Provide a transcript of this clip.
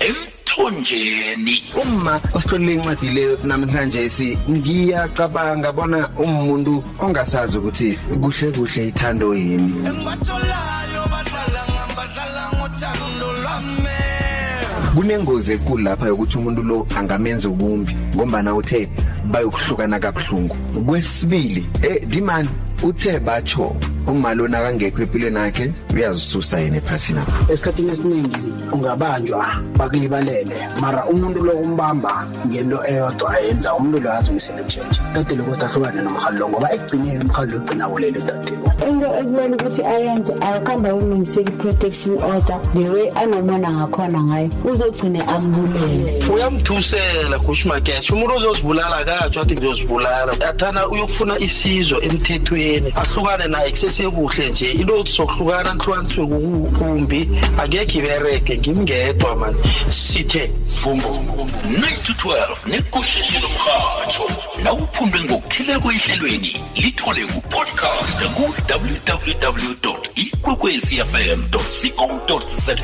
Emthonjeni. Umma osihlolile incwadi le namhlanje, si ngiyacabanga bona umuntu ongasazi ukuthi kuhle kuhle ithando yini. Engibatholayo badlala ngambadlala ngothando lwami. Kunengozi enkulu lapha yokuthi umuntu lo angamenza okumbi, ngombana uthe bayokuhlukana kabuhlungu. Kwesibili, dimani uthe batsho umma lo nakangekho empilweni yakhe uyazisusa yena ephasini apha. Esikhathini esiningi ungabanjwa bakulibalele, mara umuntu lo umbamba ngento eyodwa ayenza, umuntu lo azimisele ukutshentsha. Udade lo kodwa ahlukane nomhali lo, ngoba ekugcineni umhali lo ugcina kulele udade lo. Into ekumele ukuthi ayenze, akuhambe ayolungisela i-protection order. The way anomona ngakhona ngayo, uzogcine ambulele. Uyamthusela Gushmakeshe umuntu ozozibulala, akatsho athi ngiyozibulala, athana uyokufuna isizo emthethweni, ahlukane naye kusesekuhle nje. Into yokuthi sokuhlukana nihlukaniswe kumbi angekhe iberege, ngimngedwa mani, sithe vumbo. 9 to 12 nekusheshe lomrhatsho. Nawuphundwe ngokuthileko ehlelweni, lithole ku-podcast ku-www ikwekwecfm co za.